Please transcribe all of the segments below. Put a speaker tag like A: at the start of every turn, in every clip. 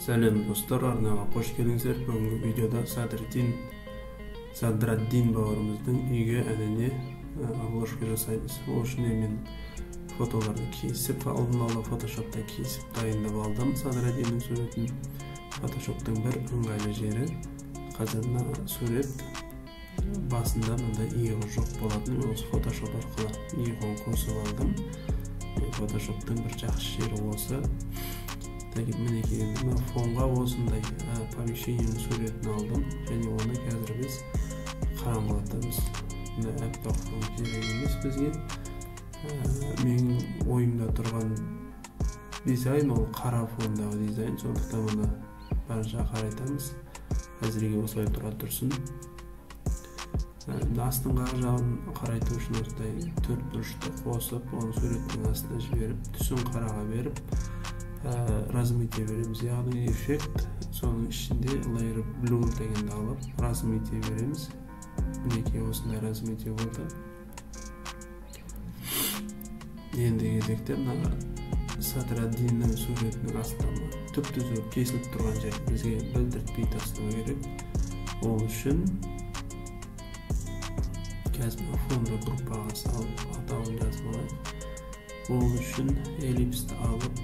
A: Сәлем достар, арнаға қош келдіңіздер. Бүгінгі видеода Садраддин бауырымыздың үйге әніне обложка жасаймыз. Ол үшін мен фотоларды кесіп, алдын ала фотошопта кесіп дайындап алдым Садраддиннің суретін. Фотошоптың бір ыңғайлы жері, қазір мына сурет басында мындай иығы жоқ болатын, осы фотошоп арқылы иығын қосып алдым. Фотошоптың бір жақсы жері осы. Мінекей енді мына фонға осындай помещениенің суретін алдым және оны қазір біз қараңғылатамыз. Мына аппақ фон керек емес бізге. Менің ойымда тұрған дизайн ол қара фондағы дизайн, сондықтан мұны барынша қарайтамыз. Әзірге осылай тұра тұрсын. Астыңғы жағын қарайту үшін осындай төрт бұрышты қосып, оны суреттің астына жіберіп, түсін қараға беріп, размытие береміз, яғни эффект, соның ішінде layer blur дегенді алып размытие береміз. Мінекей осындай размытие болды. Енді кезекте мына Садраддиннің суретінің астына түп-түзу кесіліп тұрған жер бізге білдіртпей тастау керек. Ол үшін қазір фонды группаға салып атауын жазып алайық. Ол үшін эллипсті алып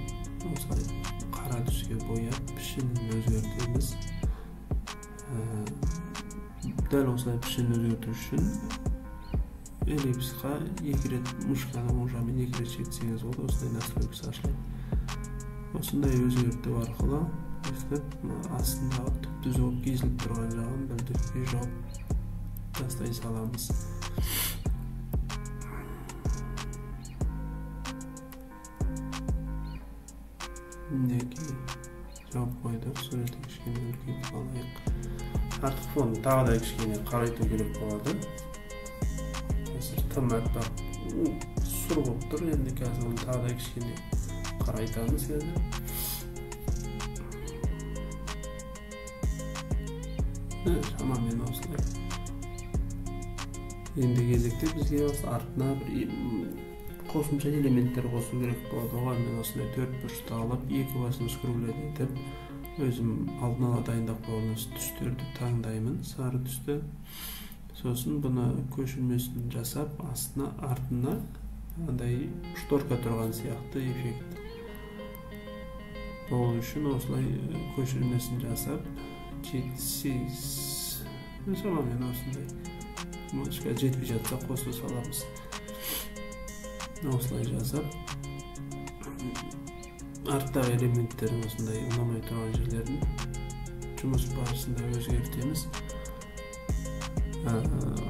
A: осылай қара түске бояп пішінін өзгертеміз. Дәл осылай пішінін өзгерту үшін эллипсқа екі рет мышканың оң жағымен екі рет шертсеңіз болады, осындай настройкасы ашылады. Осындай өзгерту арқылы өстіп астындағы түп-түзу болып кесіліп тұрған жағын білдіртпей жауып тастай саламыз. Мінекей жауып қойдық. Суретті кішкене үлкейтіп алайық. Артық фонды тағы да кішкене қарайту керек болады. Қазір тым аппақ сұр болып тұр. Енді қазір оны тағы да кішкене қарайтамыз қазір. Шамамен осылай. Енді кезекте бізге осы артына бір қосымша элементтер қосу керек болады. Оған мен осындай төрт бұрышты алып, екі басын скруглять етіп, өзім алдын ала дайындап қойған түстерді таңдаймын, сары түсті. Сосын бұны көшірмесін жасап, астына, артына андай шторка тұрған сияқты эффект. Ол үшін осылай көшірмесін жасап, 7-8 шамамен осындай. Мышка жетпей жатса қоса саламыз. Осылай жасап, арттағы элементтерін осындай ұнамай тұрған жерлерін жұмыс барысында өзгертеміз.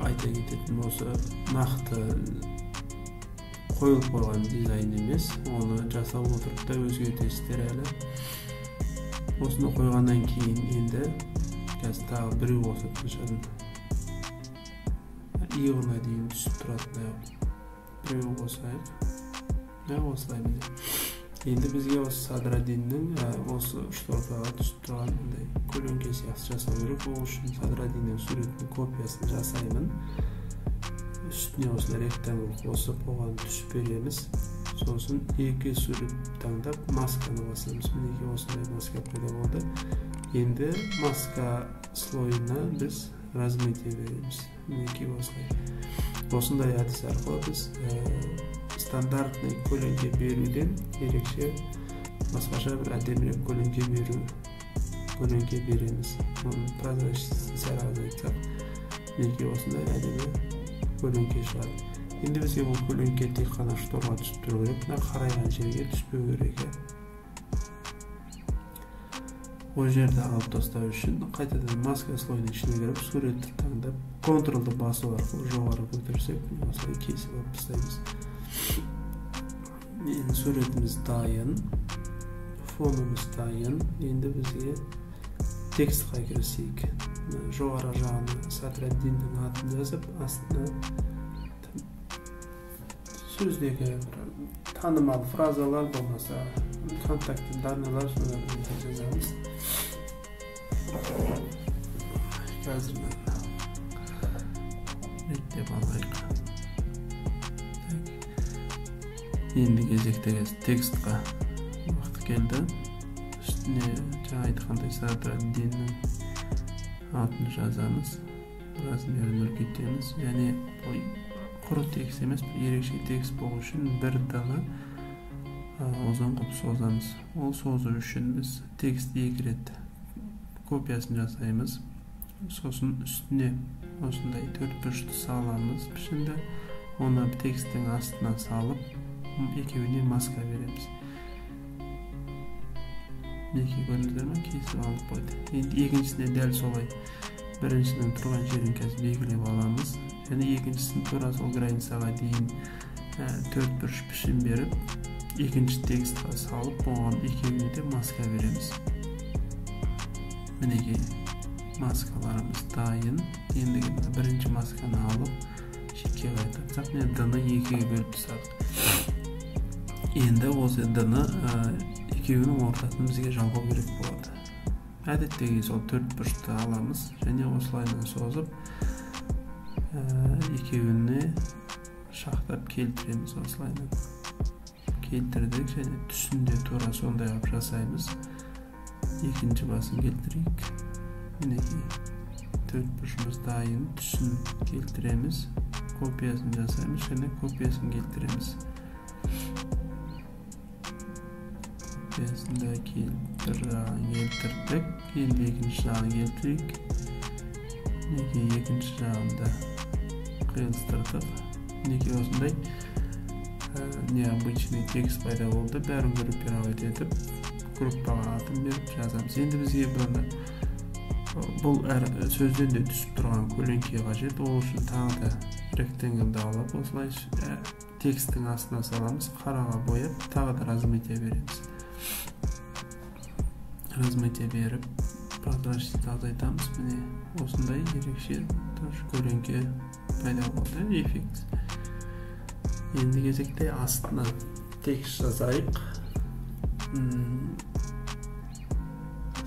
A: Айта кететін осы нақты қойылып қойған дизайн емес, оны жасап отырып та өзгертесіздер әлі. Осыны қойғаннан кейін енді қазір тағы біреу қосатын шығармын. Иығына дейін түсіп тұратындай біреу қосайық. Осылай міне. Енді бізге осы Садраддиннің осы шторкаға түсіп тұрған мындай көлеңке сияқты жасау керек. Ол үшін Садраддиннің суретінің копиясын жасаймын. Үстіне осындай ректангл қосып, оған түсіп береміз. Сосын екі сурет таңдап масканы басамыз. Мінекей осындай маска пайда болды. Енді маска слойына біз размытие береміз. Мінекей осылай. Осындай әдіс арқылы біз стандартный көлеңке беруден ерекше басқаша бір әдемірек көлеңке береміз. Оның прозрачностьін сәл азайтсақ, мінекей осындай әдемі көлеңке шығады. Енді бізге бұл көлеңке тек қана шторға түсіп тұру керек, мына қарайған жерге түспеу керек. Ол жерді алып тастау үшін қайтадан маска слойының ішіне кіріп, суретті таңдап, Ctrl-ды басу арқылы жоғары көтерсек, осылай кесіп алып тастаймыз. Енді суретіміз дайын, фонымыз дайын. Енді бізге текстқа кірісейік. Жоғары жағына Садраддиннің атын жазып, астына сөздегі танымал фразалар болмаса контактты данныйлар соларды жазамыз. Қазір реттеп алайық. Енді кезекте текстқа уақыт келді. Үстіне Үстіне жаңа айтқандай Садраддиннің атын жазамыз, размерін үлкейтеміз. Және бұл құры текст емес, бір ерекше текст болу үшін бір даны ұзын қылып созамыз. Ол созу үшін біз текстті екі рет копиясын жасаймыз. Сосын үстіне осындай төрт бұрышты саламыз пішінді. Оны текстің астына салып, екеуіне маска береміз. Мінекей, көрдіңіздер ме, кесіп алып қойды. Енді екіншісіне дәл солай. Біріншінің тұрған жерін қазір белгілеп аламыз. Және екіншісін тура сол границаға дейін төрт бұрыш пішін беріп, екінші текстқа салып, оған екеуіне де маска береміз. Мінекей, маскаларымыз дайын. Ендігі бірінші масканы алып, шетке қарай тартсақ, міне д-ны екіге бөліп тастадық. Енді осы д-ны екеуінің ортасын бізге жалғау керек болады. Әдеттегі сол төрт бұрышты аламыз және осылайынан созып, екеуіне шақтап келтіреміз. Осылайынан келтірдік және түсін де тура сондай қылып жасаймыз. Екінші басын келтірейік. Мінекей, төрт бұрышымыз дайын. Түсін келтіреміз, копиясын жасаймыз және копиясын келтіреміз. Копиясын да келтірдік. Енді екінші жағын келтірейік. Мінекей, екінші жағын да қиылыстырдық. Мінекей, осындай необычный текст пайда болды. Бәрін группировать етіп, группаға атын беріп жазамыз. Енді бізге бұнда бұл әр сөзден де түсіп тұрған көлеңке қажет. Ол үшін тағы да ректанглды алып, осылай текстің астына саламыз, қараға бояп, тағы да размытие береміз. Размытие беріп, прозрачность азайтамыз. Міне, осындай ерекше тоже көлеңке пайда болды, эффект. Енді кезекте астына текст жазайық.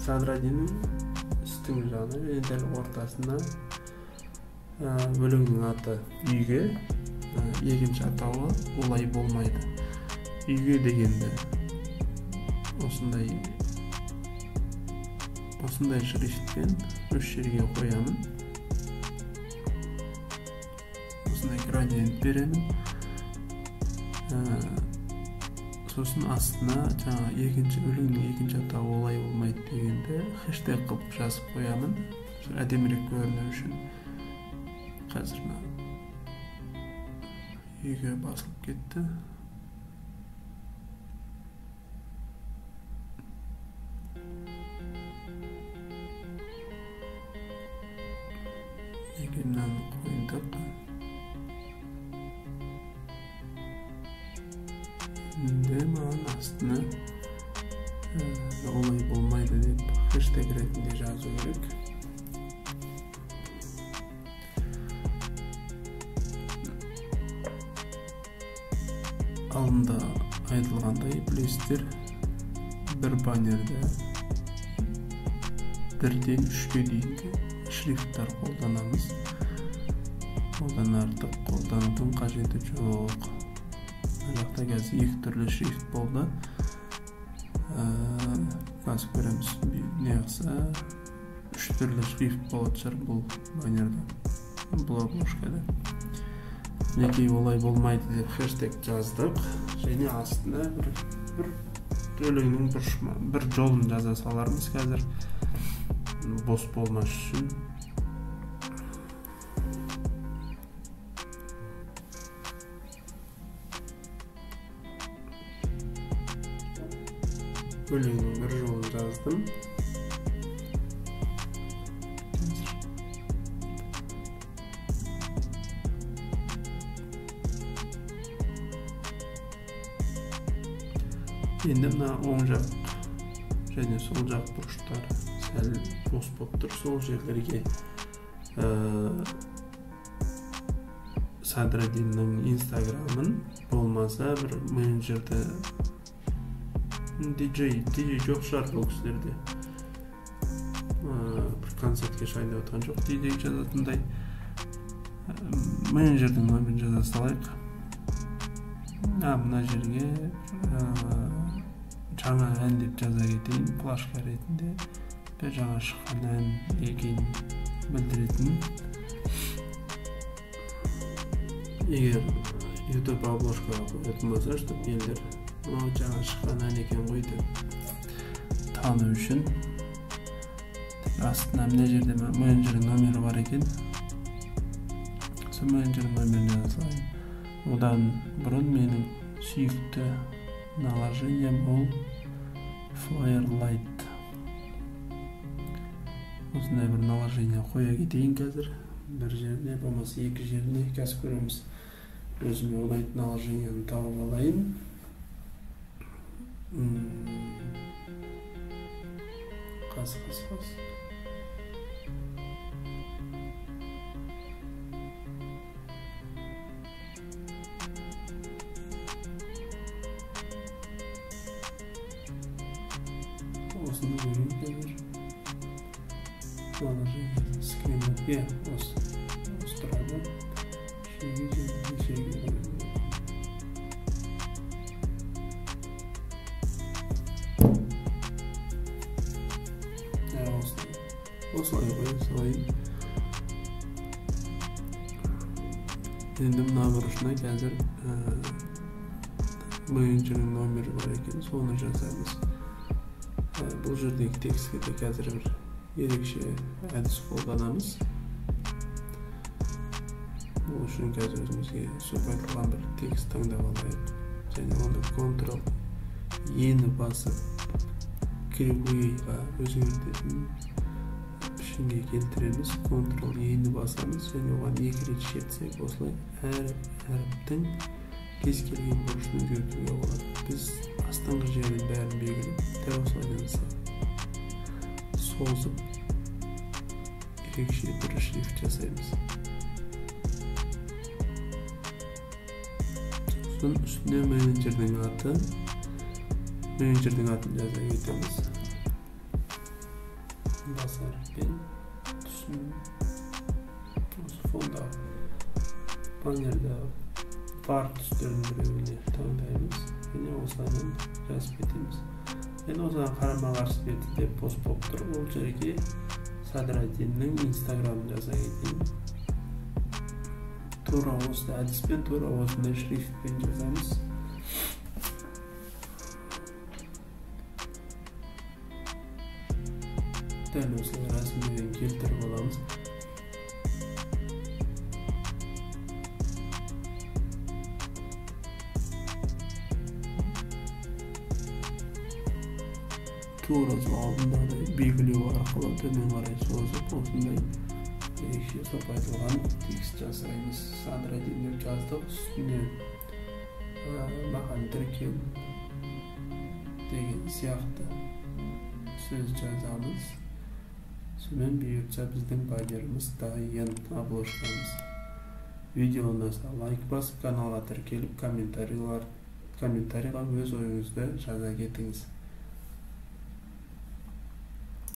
A: Садраддиннің үстіңгі жағына және дәл ортасына өлеңнің аты үйге, екінші атауы олай болмайды. Үйге дегенді осындай шрифтпен үш жерге қоямын. Осындай градиент беремін. Сосын астына жаңа екінші өлеңнің екінші атауы олай болмайды дегенді хэштег қылып жазып қоямын, әдемірек көріну үшін. Қазір мына үйге басылып кетті. Мінекей, мынаны қойдық. Енді маған астына олай болмайды деп хэштег ретінде жазу керек. Алдында айтылғандай, білесіздер, бір баннерді бірден үшке дейінгі шрифттар қолданамыз. Одан артық қолданудың қажеті жоқ. Мына жақта қазір екі түрлі шрифт болды. Қазір көреміз, не қылса үш түрлі шрифт болатын шығар бұл баннерде, бұл обложкада. Мінекей, олай болмайды деп хэштег жаздық және астына бір өлеңнің бір жолын жаза салармыз қазір, бос болмас үшін. Өлеңнің бір жолын жаздым. Енді мына оң жақ және сол жақ бұрыштары сәл бос болып тұр. Сол жерлерге Садраддиннің инстаграмын, болмаса бір менеджерді, диджей жоқ шығар бұл кісілерде, бір концертке шығайын деп жатқан жоқ, диджей жазатындай менеджердің номерін жаза салайық. Мына жерге Жаңа ән деп жаза кетейін, плашка ретінде бір жаңа шыққан ән екенін білдіретін. Егер YouTube обложкаға қоятын болса, чтобы елдер мынау жаңа шыққан ән екен ғой деп тану үшін. Астына мына жерде менеджердің номері бар екен. Сол менеджердің номерін жаза салайын. Одан бұрын менің сүйікті наложением ол Flyer Light. Осындай бір наложение қоя кетейін қазір. Бір жеріне, болмаса екі жеріне, қазір көреміз. Өзіме ұнайтын наложениені тауып алайын. Қас. Осыны көрейік қазір. Наложение скрин, осы тұрады. Шеге жерге қоюға. Осылай қоя салайын. Енді мына бұрышына қазір менеджердің номері бар екен, соны жазамыз. Бұл жердегі текстке де қазір бір ерекше әдіс қолданамыз. Бұл үшін қазір өзімізге сопайтылған бір текст таңдап алайық. Және оны Ctrl Е-ні басып кривойға өзгертетін пішінге келтіреміз. Ctrl Е-ні басамыз және оған екі рет шертсек, осылай әр әріптің кез келген бұрышын өзгертуге болады. Біз астыңғы жерін бәрін белгілеп, дәл осылайдан созып ерекше бір шрифт жасаймыз. Сосын үстіне менеджердің атын жаза кетеміз. Бас әріппен түсін осы фондағы баннерді бар түстердің біреуіне таңдаймыз және осылайдан жазып кетеміз. Енді осыған қарама-қарсы беті де пост болып тұр. Ол жерге Садраддиннің инстаграмын жаза кетейін. Тура осы әдіспен, тура осындай шрифтпен жазамыз. Дәл осылай рәсімден келтіріп аламыз. Тура сол алдындағыдай белгілеу арқылы төмен қарай созып, осындай ерекше сопайтылған текст жасаймыз. Садраддин деп жаздық, үстіне маған тіркел деген сияқты сөз жазамыз. Сонымен бұйыртса біздің баннеріміз дайын, обложкамыз. Видео ұнаса лайк басып, каналға тіркеліп, комментарийға өз ойыңызды жаза кетіңіз.